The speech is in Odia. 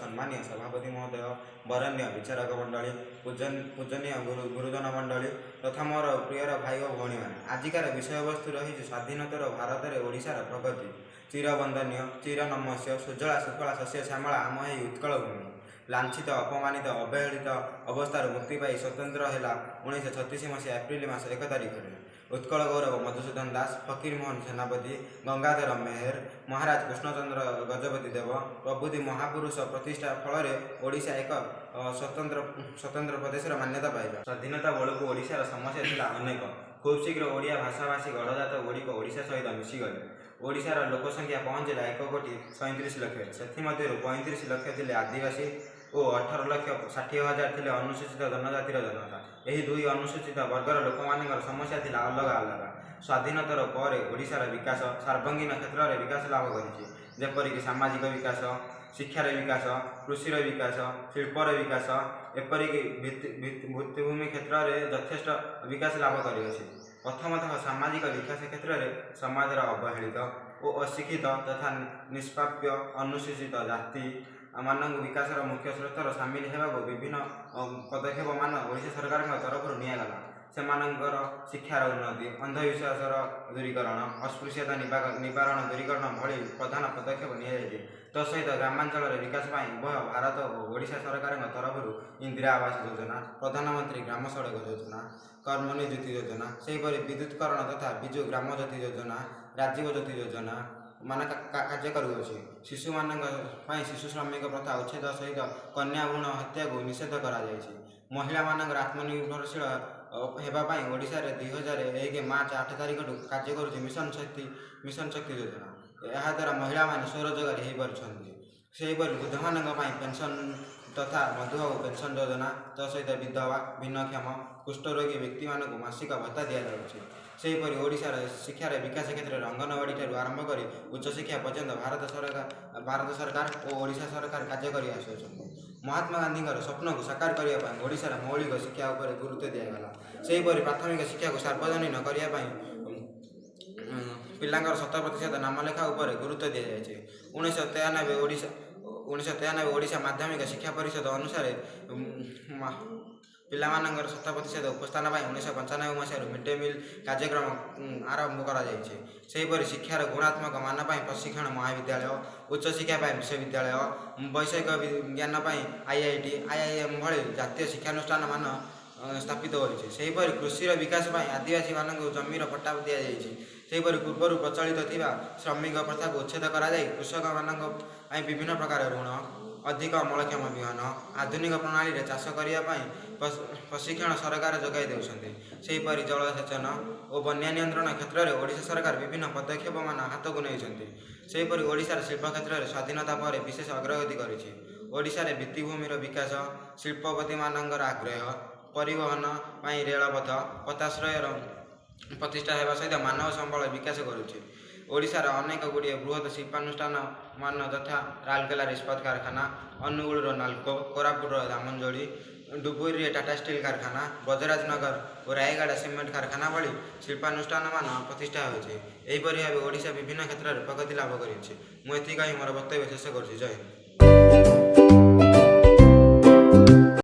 ସମ୍ମାନୀୟ ସଭାପତି ମହୋଦୟ, ବରେଣ୍ୟ ବିଚାରକ ମଣ୍ଡଳୀ, ପୂଜନୀୟ ଗୁରୁଜନ ମଣ୍ଡଳୀ ତଥା ମୋର ପ୍ରିୟର ଭାଇ ଓ ଭଉଣୀମାନେ, ଆଜିକାର ବିଷୟବସ୍ତୁ ରହିଛି ସ୍ୱାଧୀନୋତ୍ତର ଭାରତରେ ଓଡ଼ିଶାର ପ୍ରଗତି। ଚିରବନ୍ଦନୀୟ, ଚିର ନମସ୍ୟ, ସୁଜଳା ସୁଫଳା ଶସ୍ୟ ଶ୍ୟାମଳା ଆମ ଏହି ଉତ୍କଳ ଭୂମି। ଲାଞ୍ଛିତ, ଅପମାନିତ, ଅବହେଳିତ ଅବସ୍ଥାରୁ ମୁକ୍ତି ପାଇ ସ୍ୱତନ୍ତ୍ର ହେଲା 1936 ମସିହା ଏପ୍ରିଲ ମାସ 1 ତାରିଖରେ। ଉତ୍କଳ ଗୌରବ ମଧୁସୂଦନ ଦାସ, ଫକୀରମୋହନ ସେନାପତି, ଗଙ୍ଗାଧର ମେହେର, ମହାରାଜ କୃଷ୍ଣଚନ୍ଦ୍ର ଗଜପତି ଦେବ ପ୍ରଭୃତି ମହାପୁରୁଷ ପ୍ରତିଷ୍ଠା ଫଳରେ ଓଡ଼ିଶା ଏକ ସ୍ୱତନ୍ତ୍ର ପ୍ରଦେଶର ମାନ୍ୟତା ପାଇଲା। ସ୍ୱାଧୀନତା ବେଳକୁ ଓଡ଼ିଶାର ସମସ୍ୟା ଥିଲା ଅନେକ। ଖୁବ୍ ଶୀଘ୍ର ଓଡ଼ିଆ ଭାଷାଭାଷୀ ଗଡ଼ଜାତ ଗୁଡ଼ିକ ଓଡ଼ିଶା ସହିତ ମିଶିଗଲେ। ଓଡ଼ିଶାର ଲୋକ ସଂଖ୍ୟା ପହଞ୍ଚିଲା 1 କୋଟି 37 ଲକ୍ଷରେ। ସେଥିମଧ୍ୟରୁ 35 ଲକ୍ଷ ଥିଲେ ଆଦିବାସୀ ଓ 18 ଲକ୍ଷ 60 ହଜାର ଥିଲେ ଅନୁସୂଚିତ ଜନଜାତିର ଜନତା। ଏହି ଦୁଇ ଅନୁସୂଚିତ ବର୍ଗର ଲୋକମାନଙ୍କର ସମସ୍ୟା ଥିଲା ଅଲଗା ଅଲଗା। ସ୍ୱାଧୀନତାର ପରେ ଓଡ଼ିଶାର ବିକାଶ ସର୍ବାଙ୍ଗୀନ କ୍ଷେତ୍ରରେ ବିକାଶ ଲାଭ କରିଛି, ଯେପରିକି ସାମାଜିକ ବିକାଶ, ଶିକ୍ଷାର ବିକାଶ, କୃଷିର ବିକାଶ, ଶିଳ୍ପର ବିକାଶ, ଏପରିକି ଭିତ୍ତିଭୂମି କ୍ଷେତ୍ରରେ ଯଥେଷ୍ଟ ବିକାଶ ଲାଭ କରିଅଛି। ପ୍ରଥମତଃ ସାମାଜିକ ବିକାଶ କ୍ଷେତ୍ରରେ ସମାଜର ଅବହେଳିତ ଓ ଅଶିକ୍ଷିତ ତଥା ନିଷ୍ପ୍ରାପ୍ୟ ଅନୁସୂଚିତ ଜାତି ମାନଙ୍କୁ ବିକାଶର ମୁଖ୍ୟ ସ୍ରୋତରେ ସାମିଲ ହେବାକୁ ବିଭିନ୍ନ ପଦକ୍ଷେପ ମାନ ଓଡ଼ିଶା ସରକାରଙ୍କ ତରଫରୁ ନିଆଗଲା। ସେମାନଙ୍କର ଶିକ୍ଷାର ଉନ୍ନତି, ଅନ୍ଧବିଶ୍ୱାସର ଦୂରୀକରଣ, ଅସ୍ପୃଶ୍ୟତା ନିବାରଣ, ଦୂରୀକରଣ ଭଳି ପ୍ରଧାନ ପଦକ୍ଷେପ ନିଆଯାଇଛି। ତା ସହିତ ଗ୍ରାମାଞ୍ଚଳରେ ବିକାଶ ପାଇଁ ଉଭୟ ଭାରତ ଓ ଓଡ଼ିଶା ସରକାରଙ୍କ ତରଫରୁ ଇନ୍ଦିରା ଆବାସ ଯୋଜନା, ପ୍ରଧାନମନ୍ତ୍ରୀ ଗ୍ରାମ ସଡ଼କ ଯୋଜନା, କର୍ମ ନିଯୁକ୍ତି ଯୋଜନା, ସେହିପରି ବିଦ୍ୟୁତକରଣ ତଥା ବିଜୁ ଗ୍ରାମ ଜ୍ୟୋତି ଯୋଜନା, ରାଜୀବ ଜ୍ୟୋତି ଯୋଜନା ମାନ କାର୍ଯ୍ୟ କରୁଅଛି। ଶିଶୁମାନଙ୍କ ପାଇଁ ଶିଶୁ ଶ୍ରମିକ ପ୍ରଥା ଉଚ୍ଛେଦ ସହିତ କନ୍ୟା ଭ୍ରୂଣ ହତ୍ୟାକୁ ନିଷେଧ କରାଯାଇଛି। ମହିଳାମାନଙ୍କର ଆତ୍ମନିର୍ଭରଶୀଳ ହେବା ପାଇଁ ଓଡ଼ିଶାରେ 2001 ମାର୍ଚ୍ଚ 8 ତାରିଖଠୁ କାର୍ଯ୍ୟ କରୁଛି ମିଶନ ଶକ୍ତି ଯୋଜନା। ଏହାଦ୍ୱାରା ମହିଳାମାନେ ସ୍ୱରୋଜଗାରୀ ହୋଇପାରୁଛନ୍ତି। ସେହିପରି ବୃଦ୍ଧମାନଙ୍କ ପାଇଁ ପେନ୍ସନ୍ ତଥା ମଧୁବାବୁ ପେନ୍ସନ୍ ଯୋଜନା, ତା ସହିତ ବିଧବା, ଭିନ୍ନକ୍ଷମ, କୁଷ୍ଠରୋଗୀ ବ୍ୟକ୍ତିମାନଙ୍କୁ ମାସିକ ଭତ୍ତା ଦିଆଯାଉଛି। ସେହିପରି ଓଡ଼ିଶାର ଶିକ୍ଷାର ବିକାଶ କ୍ଷେତ୍ରରେ ଅଙ୍ଗନବାଡ଼ି ଠାରୁ ଆରମ୍ଭ କରି ଉଚ୍ଚଶିକ୍ଷା ପର୍ଯ୍ୟନ୍ତ ଭାରତ ସରକାର ଓ ଓଡ଼ିଶା ସରକାର କାର୍ଯ୍ୟ କରି ଆସୁଅଛନ୍ତି। ମହାତ୍ମା ଗାନ୍ଧୀଙ୍କର ସ୍ୱପ୍ନକୁ ସାକାର କରିବା ପାଇଁ ଓଡ଼ିଶାର ମୌଳିକ ଶିକ୍ଷା ଉପରେ ଗୁରୁତ୍ୱ ଦିଆଗଲା। ସେହିପରି ପ୍ରାଥମିକ ଶିକ୍ଷାକୁ ସାର୍ବଜନୀନ କରିବା ପାଇଁ ପିଲାଙ୍କର 100% ନାମଲେଖା ଉପରେ ଗୁରୁତ୍ୱ ଦିଆଯାଇଛି। 1993 ଓଡ଼ିଶା ମାଧ୍ୟମିକ ଶିକ୍ଷା ପରିଷଦ ଅନୁସାରେ ପିଲାମାନଙ୍କର 100% ଉପସ୍ଥାନ ପାଇଁ 1995 ମସିହାରୁ ମିଡ୍ ଡେ ମିଲ୍ କାର୍ଯ୍ୟକ୍ରମ ଆରମ୍ଭ କରାଯାଇଛି। ସେହିପରି ଶିକ୍ଷାର ଗୁଣାତ୍ମକ ମାନ ପାଇଁ ପ୍ରଶିକ୍ଷଣ ମହାବିଦ୍ୟାଳୟ, ଉଚ୍ଚଶିକ୍ଷା ପାଇଁ ବିଶ୍ୱବିଦ୍ୟାଳୟ, ବୈଷୟିକ ଜ୍ଞାନ ପାଇଁ ଆଇଆଇଟି, ଆଇଆଇଏମ୍ ଭଳି ଜାତୀୟ ଶିକ୍ଷାନୁଷ୍ଠାନ ମାନ ସ୍ଥାପିତ ହୋଇଛି। ସେହିପରି କୃଷିର ବିକାଶ ପାଇଁ ଆଦିବାସୀମାନଙ୍କୁ ଜମିର ପଟ୍ଟା ଦିଆଯାଇଛି। ସେହିପରି ପୂର୍ବରୁ ପ୍ରଚଳିତ ଥିବା ଶ୍ରମିକ ପ୍ରଥାକୁ ଉଚ୍ଛେଦ କରାଯାଇ କୃଷକମାନଙ୍କ ପାଇଁ ବିଭିନ୍ନ ପ୍ରକାର ଋଣ, ଅଧିକ ଅମଳକ୍ଷମ ବିହନ, ଆଧୁନିକ ପ୍ରଣାଳୀରେ ଚାଷ କରିବା ପାଇଁ ପ୍ରଶିକ୍ଷଣ ସରକାର ଯୋଗାଇ ଦେଉଛନ୍ତି। ସେହିପରି ଜଳସେଚନ ଓ ବନ୍ୟା ନିୟନ୍ତ୍ରଣ କ୍ଷେତ୍ରରେ ଓଡ଼ିଶା ସରକାର ବିଭିନ୍ନ ପଦକ୍ଷେପ ମାନ ହାତକୁ ନେଇଛନ୍ତି। ସେହିପରି ଓଡ଼ିଶାର ଶିଳ୍ପ କ୍ଷେତ୍ରରେ ସ୍ୱାଧୀନତା ପରେ ବିଶେଷ ଅଗ୍ରଗତି କରିଛି। ଓଡ଼ିଶାରେ ଭିତ୍ତିଭୂମିର ବିକାଶ, ଶିଳ୍ପପତିମାନଙ୍କର ଆଗ୍ରହ, ପରିବହନ ପାଇଁ ରେଳପଥ, ପୋତାଶ୍ରୟର ପ୍ରତିଷ୍ଠା ହେବା ସହିତ ମାନବ ସମ୍ବଳ ବିକାଶ କରୁଛି। ଓଡ଼ିଶାର ଅନେକ ଗୁଡ଼ିଏ ବୃହତ ଶିଳ୍ପାନୁଷ୍ଠାନ ମାନ ଯଥା ରାଉରକେଲାର ଇସ୍ପାତ କାରଖାନା, ଅନୁଗୁଳର ନାଲକୋ, କୋରାପୁଟର ଦାମନଯୋଡ଼ି, ଡୁବୁରିରେ ଟାଟା ଷ୍ଟିଲ୍ କାରଖାନା, ବ୍ରଜରାଜନଗର ଓ ରାୟଗଡ଼ା ସିମେଣ୍ଟ କାରଖାନା ଭଳି ଶିଳ୍ପାନୁଷ୍ଠାନ ମାନ ପ୍ରତିଷ୍ଠା ହୋଇଛି। ଏହିପରି ଭାବେ ଓଡ଼ିଶା ବିଭିନ୍ନ କ୍ଷେତ୍ରରେ ପ୍ରଗତି ଲାଭ କରିଛି। ମୁଁ ଏତିକି କହି ମୋର ବକ୍ତବ୍ୟ ଶେଷ କରୁଛି। ଜୟ ହିନ୍ଦ।